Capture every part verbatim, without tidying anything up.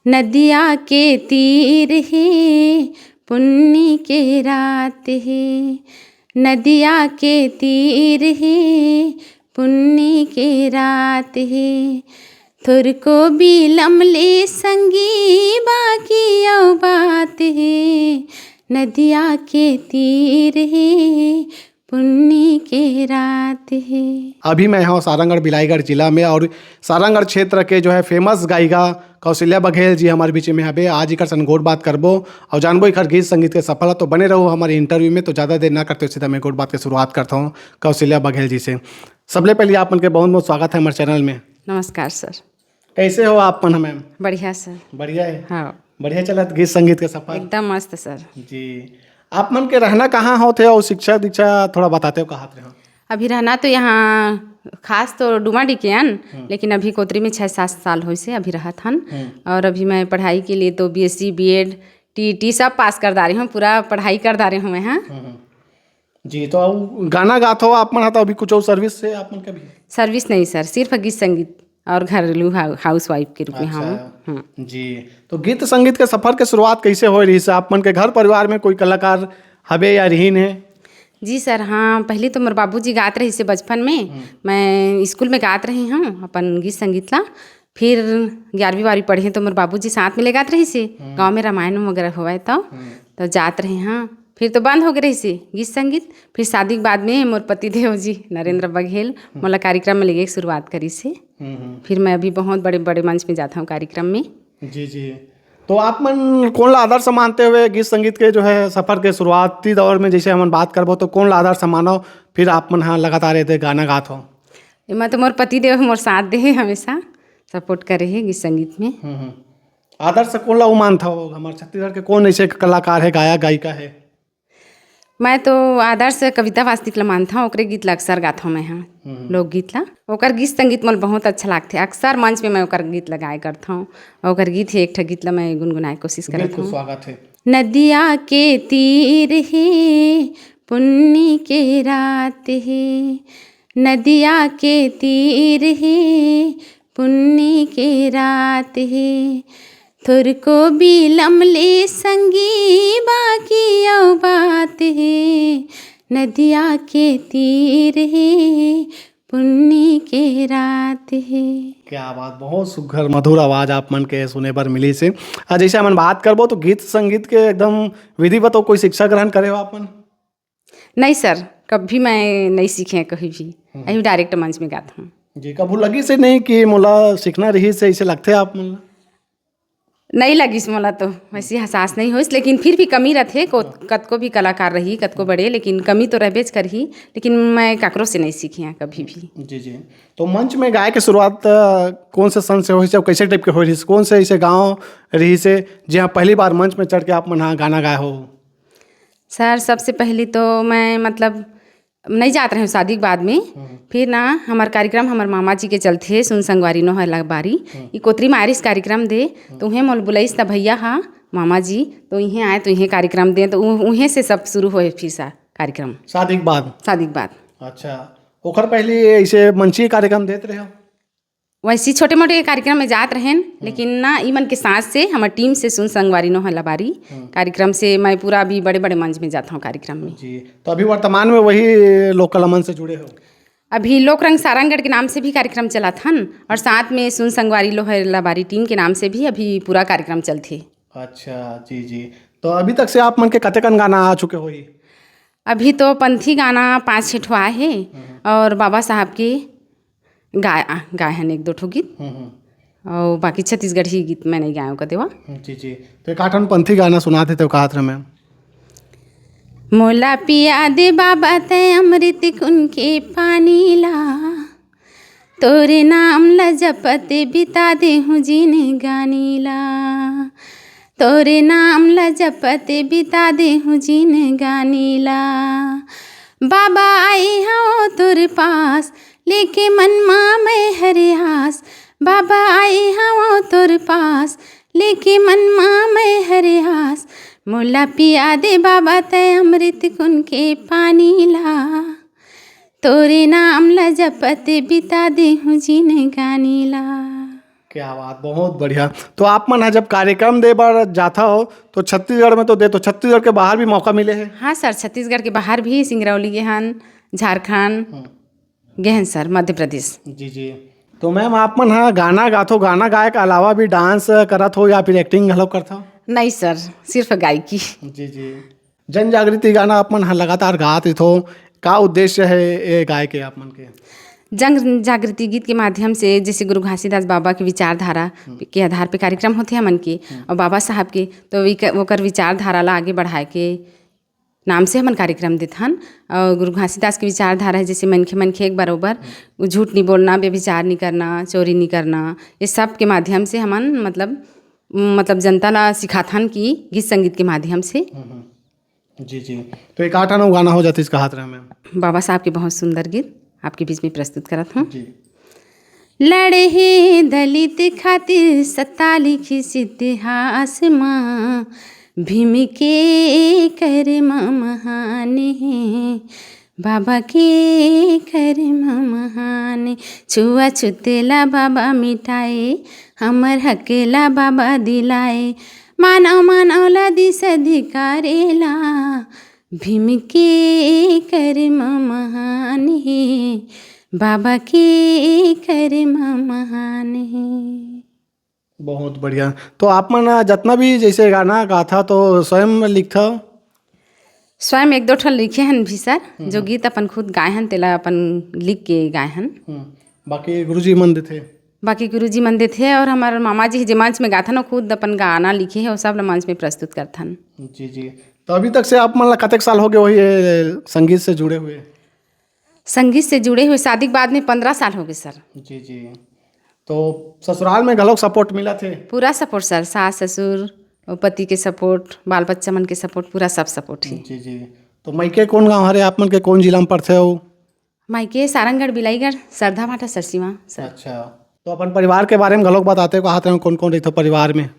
नदिया के तीर हे, पुन्नी के रात हे। नदिया के तीर हे, पुन्नी के रात हे। थोरको बिलम ले संगी, बाकी अउ बात हे। नदिया के तीर हे, पुन्नी के रात हे। अभी मैं हूँ सारंगढ़ बिलाईगढ़ जिला में, और सारंगढ़ क्षेत्र के जो है फेमस गायिका कौशल्या बघेल जी हमारे बीच में हबे। आज इकर सन गोठ बात करबो और जानबो इकर गीत संगीत के सफर। तो बने रहो हमारे इंटरव्यू में। तो ज़्यादा देर ना करते हुए सीधा मैं गोठ बात के शुरुआत करता हूँ कौशल्या बघेल जी से। सबले पहले आप मन के बहुत बहुत स्वागत है हमारे चैनल में। नमस्कार सर। कैसे हो आप मन हमें? बढ़िया सर। बढ़िया है। हाँ। बढ़िया चलत गीत संगीत के सफर? एकदम मस्त सर। जी। आप मन के रहना कहाँ होत हे और शिक्षा दीक्षा थोड़ा बताते हो, कहाँ रहो? अभी रहना तो यहाँ खास तो डुमाडी के हन, हम्म। लेकिन अभी कोतरी में छः सात साल होइसे अभी रहत हन। हम्म। और अभी मैं पढ़ाई के लिए तो बीएससी, बीएड, टीईटी सब पास कर डारे हूँ, पूरा पढ़ाई कर डारे हूँ मैं, हाँ। हम्म, हम्म। जी, तो अब गाना गात हो आप मन, हाँ, तो अभी कुछ और सर्विस से आप मन के भी? सर्विस नहीं सर, सिर्फ गीत संगीत और घरेलू हाउ-, हाउसवाइफ के रूप में हम। अच्छा। हम्म। जी, तो गीत संगीत के सफर के शुरुआत कैसे होय रहिस? आप मन के घर परिवार में कोई कलाकार हबे या रहिन हे? जी सर, हाँ, पहले तो मोर बाबूजी गात रहिसे बचपन में। हम्म। मैं स्कूल में गात रही हूँ अपन गीत संगीत ला। फिर ग्यारहवीं बारहवीं पढ़े तो मोर बाबूजी साथ में ले गात रहिसे, हम्म। गाँव में रामायण वगैरह होवय तो, हम्म। तो जात रहे हाँ। फिर तो बंद हो गए रहिसे गीत संगीत। फिर शादी के बाद में मोर पति देव जी नरेंद्र बघेल हम्म। मोला कार्यक्रम में लेके शुरुआत करिसे। हम्म, हम्म। फिर मैं अभी बहुत बड़े बड़े मंच में जाता हूँ कार्यक्रम में। जी, जी। तो आप मन कौन ला आदर्श मानते हुए गीत संगीत के जो है सफर के शुरुआती दौर में जैसे हमन बात करबो तो कौन ला आदर्श मानो, फिर आप मन हाँ लगातार एदे गाना गात हो? एमा तो मोर पति देव मोर साथ दे हे, हमेशा सपोर्ट करे हे गीत संगीत में। हम्म, हम्म। आदर्श कौन ला वो मानता हो? हमारे छत्तीसगढ़ के कौन ऐसे कलाकार है, गायक गायिका है? मैं तो आदर्श कविता वास्तविक ला मानता हूँ, ओकरे गीत ला अक्सर गाता हूँ मैं हाँ, हम्म। लोकगीत ला। ओकर गीत संगीत मोला बहुत अच्छा लागथे, अक्सर मंच में मैं ओकर गीत ला गाए करता हूँ। ओकर गीत हे एक ठा गीत ला मैं गुनगुनाए कोशिश करत बिल्कुल हूँ। स्वागत है। नदिया के तीर हे, पुन्नी के रात हे। नदिया के तीर हे, पुन्नी के रात हे। थोरको बिलम ले संगी, बाकी अउ बात हे। नदिया के तीर हे, पुन्नी के रात हे। क्या बात, बहुत सुघर मधुर आवाज आप मन के सुने बर मिलिस हे। आ, जैसे हमन बात करबो तो गीत संगीत के एकदम विधिवत कोई शिक्षा ग्रहण करे हो आप मन? नहीं सर, कभी मैं नहीं सीखे कहीं भी। हम्म। अभी डायरेक्ट मंच में गाता हूँ। जी, कभू लगिस नहीं कि मोला सीखना रहिस हे, ऐसे लगथे आप मन ला? नहीं लगिस मोला तो, वैसे एहसास नहीं होइस, लेकिन फिर भी कमी रथे, को-, कतको भी कलाकार रही, कतको बड़े, लेकिन कमी तो रहबेच करही, लेकिन मैं काकरो से नहीं सीखी हूँ कभी भी। जी, जी। तो मंच में गाए के शुरुआत, अ, कौन से सन से होइस हे, कैसे टाइप के होइस हे, कौन से ऐसे गाँव रहिस हे, जहाँ पहली बार मंच में चढ़ के आप मन हाँ गाना गाए हो? सर, सबसे पहली तो मैं, मतलब, नहीं जात रहे शादी के बाद में। हम्म। फिर ना, हमार कार्यक्रम हमार मामा जी के चलथे, सुन संगवारी नोहर लबारी। हम्म। ई कोतरी मारिस कार्यक्रम दे, हम्म। तो उहें मोल बुलाइस त भैया हा, मामा जी, तो इहें आए, तो इहें कार्यक्रम दे, तो उ-, उहें से सब शुरू होए फिर सा कार्यक्रम। शादी के बाद? शादी के बाद। अच्छा, ओकर पहले ऐसे मंची कार्यक्रम देत रहे हो? वैसे छोटे मोटे कार्यक्रम में जात रहेन, हम्म। लेकिन ना, ई मन के साथ से, हमार टीम से, सुन संगवारी नोहर लबारी हम्म। कार्यक्रम से मैं पूरा अभी बड़े बड़े मंच में जाता हूँ कार्यक्रम में। जी, तो अभी वर्तमान में वही लोक कला मंच से जुड़े हो? अभी लोक रंग सारंगढ़ के नाम से भी कार्यक्रम चलात हन और साथ में सुन संगवारी नोहर लबारी टीम के नाम से भी अभी पूरा कार्यक्रम चलथे। अच्छा, जी, जी। तो अभी तक से आप मन के कतेकन गाना आ चुके होही? अभी तो पंथी गाना पाँच छः ठो आए हे हम्म। और बाबा साहब के गाय, आ, गाए हन एक दो ठो गीत। हम्म, हम्म। और बाकी छत्तीसगढ़ी गीत मैं नहीं गाए हूँ कदेवा। जी, जी। तो एक आठन पंथी गाना सुना देते हो, कहात रहे मैं। मोला पिया दे बाबा तै अमृत कुन के पानी ला, तोरे नाम ला जपत बिता दे हूँ जिनगानी ला, तोरे नाम ला जपत बिता दे हूँ जिनगानी ला। बाबा आई हूँ तोर पास, लेके मन मा मैं हरे आस। बाबा आई हूँ तोर पास, लेके मन मा मैं हरे आस। मोला पिया दे बाबा तै अमृत कुन के पानी ला, तोरे नाम ला जपत बिता दे हूँ जिनगानी ला। क्या बात, बहुत बढ़िया। तो आप मन ह जब कार्यक्रम दे बर जाथा हो, तो छत्तीसगढ़ में तो दे, तो छत्तीसगढ़ के बाहर भी मौका मिले हे? हाँ सर, छत्तीसगढ़ के बाहर भी, सिंगरौली गे हन, झारखंड हम्म। गे हन सर, मध्य प्रदेश। जी, जी। तो मैम, आप मन ह गाना गाथो, गाना गाए के अलावा भी डांस करत हो या फिर एक्टिंग घलो करथो? नहीं सर, सिर्फ गायकी। जी, जी। जन जागृति गाना आप मन ह लगातार गात रहिथो, का उद्देश्य है ये गाय के आप मन के? जन जागृति गीत के माध्यम से, जैसे गुरु घासीदास बाबा के विचारधारा हम्म। के आधार पे कार्यक्रम होथे हमन के, हम्म। और बाबा साहब के, तो विक-, ओकर विचारधारा ला आगे बढ़ाए के नाम से हमन कार्यक्रम देथन। और गुरु घासीदास के विचारधारा है, जैसे मनखे, मनखे एक बरोबर, हम्म। झूठ नहीं बोलना, व्यभिचार नहीं करना, चोरी नहीं करना, ये सब के माध्यम से हमन मतलब, मतलब जनता ला सिखाथन कि गीत संगीत के माध्यम से। हम्म, हम्म। जी, जी। तो एक आठ आना गाना हो जातिस, कहात रहे मैम। बाबा साहब के बहुत सुंदर गीत आपके बीच में प्रस्तुत करत हूँ। जी। लड़े हे दलित खातिर सत्ता लिखिस इतिहास मा, भीम के कर्म महान हे, बाबा के कर्म महान हे। छुआछूत ला बाबा मिटाए, हमर हक ला बाबा दिलाए, मानव मानव ला दिस अधिकार ला, भीम के कर्म महान हे, बाबा के कर्म महान हे। बहुत बढ़िया। तो आप मन जतना भी जैसे गाना गाथा तो स्वयं लिखथव? स्वयं एक दो ठन लिखे हन भी सर, हम्म, जो हम्म। गीत अपन खुद गाए हन, तेला अपन लिख के गाए हन। हम्म। बाकी गुरुजी मन देथे? बाकी गुरुजी मन देथे, और हमार मामा जी जे मंच में गाथन, वो खुद अपन गाना लिखे हे, वो सब ला मंच में प्रस्तुत करथन। जी, जी। तो अभी तक से आप मन ला कतेक साल हो गए वही, ए, संगीत से जुड़े हुए? संगीत से जुड़े हुए शादी के बाद में पन्द्रह साल हो गए सर। जी, जी। तो ससुराल में घलोक सपोर्ट मिलत हे? पूरा सपोर्ट सर, सास ससुर, पति के सपोर्ट, बाल बच्चा मन के सपोर्ट, पूरा सब सपोर्ट हे। जी, जी। तो मइके कौन गांव हरे आप मन के, कौन जिला में पड़थे हो? मायके सारंगढ़, बिलाईगढ़, सरधा भाटा, सरसीवा सर। अच्छा, तो अपन परिवार के बारे में घलोक बताते हो, कहात रहे कौन कौन रहिथो परिवार में?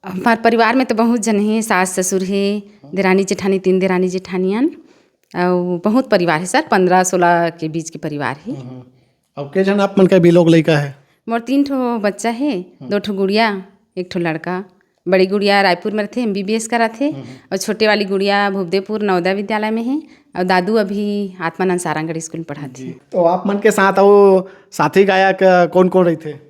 हमार परिवार में तो बहुत जन हे, सास ससुर हे, देरानी जेठानी, तीन देरानी जेठानियन, अउ बहुत परिवार हे सर, पन्द्रह सोलह के बीच के परिवार हे। हम्म, हम्म। अब के झन आप मन के बिलोग लइका हे? मोर तीन ठो बच्चा हे, हम्म। दो ठो गुड़िया, एक ठो लड़का। बड़ी गुड़िया रायपुर में रथे, एमबीबीएस करत हे, हम्म। और छोटे वाली गुड़िया भूपदेवपुर नवोदय विद्यालय में हे, और दादू अभी आत्मानंद सारंगढ़ स्कूल में पढ़ाथे। जी। तो आप मन के साथ अउ साथी गायक, अ, कौन कौन रहिथे?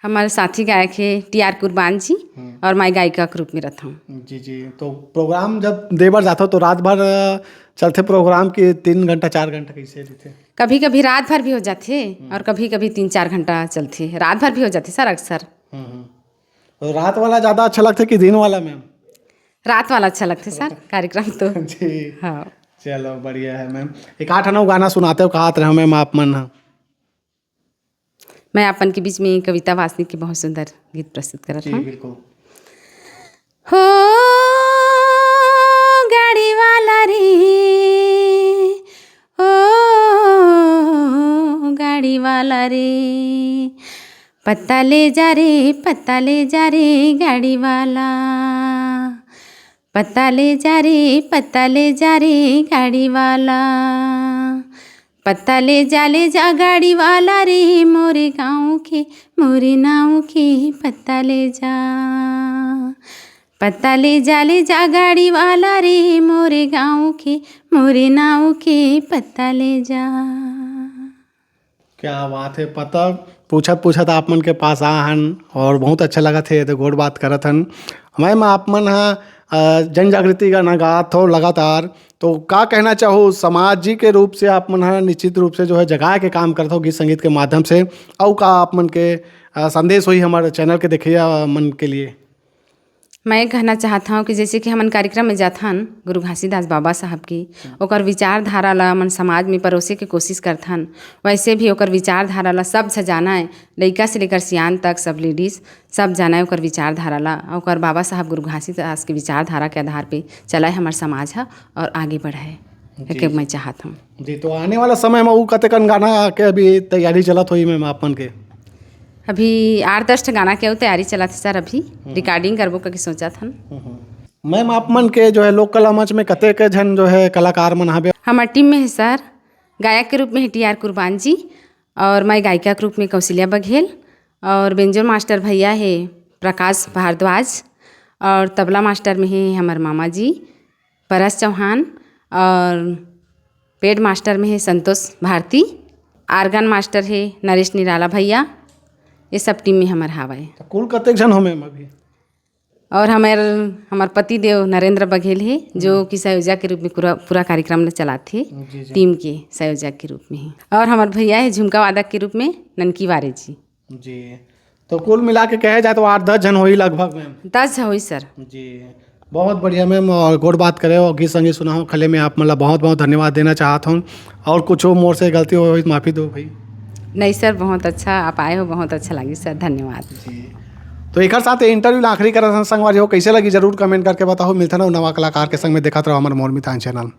हमारे साथी गायक हे टी आर कुर्बान जी, हम्म। और मैं गायिका के रूप में रहता हूँ। जी, जी। तो प्रोग्राम जब दे बर जाथो तो रात भर, अ, चलथे प्रोग्राम के तीन घंटा, चार घंटा कैसे रहिथे? कभी कभी रात भर भी हो जाथे, हम्म। और कभी कभी तीन चार घंटा चलथे, रात भर भी हो जाथे सर अक्सर। हम्म, हम्म। तो रात वाला ज़्यादा अच्छा लगथे कि दिन वाला मैम? रात वाला अच्छा लगथे सर, कार्यक्रम तो। जी। हाँ। चलो, बढ़िया है मैम। एक आठ आना गाना सुनाते हो, कहात रहे मैम आप मन ह। मैं आप मन के बीच में कविता वासनिक के बहुत सुंदर गीत प्रस्तुत करत जी, हूँ। बिल्कुल। हो गाड़ी वाला रे, ओ गाड़ी वाला रे, पता ले जा रे, पता ले जा रे गाड़ी वाला, पता ले जा रे, पता ले जा रे गाड़ी वाला, पता ले जा, ले जा गाड़ी वाला रे, मोरे गाँव के, मोरे नाव के पता ले जा। पता ले जा, ले जा गाड़ी वाला रे, मोरे गाँव के, मोरे नाव के पता ले जा। क्या बात है, पता पूछत पूछत आप मन के पास आ हन और बहुत अच्छा लगत हे, तो गोठ बात करत हन। मैम, आप मन ह, अ, जन जागृति गाना गात हो लगातार, तो का कहना चाहो, सामाजिक के रूप से आप मन ह निश्चित रूप से जो है जगाए के काम करत हो गीत संगीत के माध्यम से, अउ का आप मन के, अ, संदेश होही हमारे चैनल के देखइया मन के लिए? मैं ये कहना चाहत हौं कि जैसे कि हमन कार्यक्रम में जाथन गुरु घासीदास बाबा साहब की, हम्म। ओकर विचारधारा ला हमन समाज में परोसे के कोशिश करथन, वैसे भी ओकर विचारधारा ला सब झ जानय, लइका से लेकर सियान तक, सब लेडीज, सब जानय ओकर विचारधारा ला, ओकर बाबा साहब गुरु घासीदास के विचारधारा के आधार पे चलय हमर समाज ह और आगे बढ़य, जी, एके जी। मैं चाहत हौं। जी, तो आने वाला समय में उ कतेकन गाना के अभी तैयारी चलत होही मैम आप मन के? अभी आठ दस ठे गाना के अउ तैयारी चलत हे सर, अभी हम्म। रिकॉर्डिंग करबो करके सोचत हन। हम्म, हम्म। मैम, आप मन के जो है लोक कला मंच में कतेक झन जो है कलाकार मन हवे? हमर टीम में हे सर, गायक के रूप में हे टी आर कुर्बान जी, और मैं गायिका के रूप में कौशल्या बघेल, और बेंजो मास्टर भैया हे प्रकाश भारद्वाज, और तबला मास्टर में हे हमर मामा जी परस चौहान, और पेड मास्टर में हे संतोष भारती, आर्गन मास्टर हे नरेश निराला भैया। ये सब टीम में हमर हावय। तो कुल कतेक झन हो मैम अभी? और हमर हमर पति देव नरेंद्र बघेल हे, जो कि संयोजक के रूप में पूरा पूरा कार्यक्रम ल चलाथे। जी, जी। टीम के संयोजक के रूप में हे। और हमर भैया हे झुमका वादक के रूप में ननकी वारे जी। जी। तो कुल मिला के कहे जाए तो आठ दस झन होही लगभग मैम। दस झन होही सर। जी। बहुत बढ़िया मैम, और गोठ बात करे हो, गीत संगीत सुनाहो, खले में आप मतलब बहुत बहुत धन्यवाद देना चाहत हूँ। और कुछ हो मोर से गलती हो, माफ़ी दो भाई। नहीं सर, बहुत अच्छा आप आए हो, बहुत अच्छा लगी सर, धन्यवाद। जी। तो एक साथ इंटरव्यू ला आखिरी करत हन संगवारी हो, कैसे लगी जरूर कमेंट करके बताओ। मिलते ना नवा कलाकार के संग में, देखत रहो हमर मोर मितान चैनल।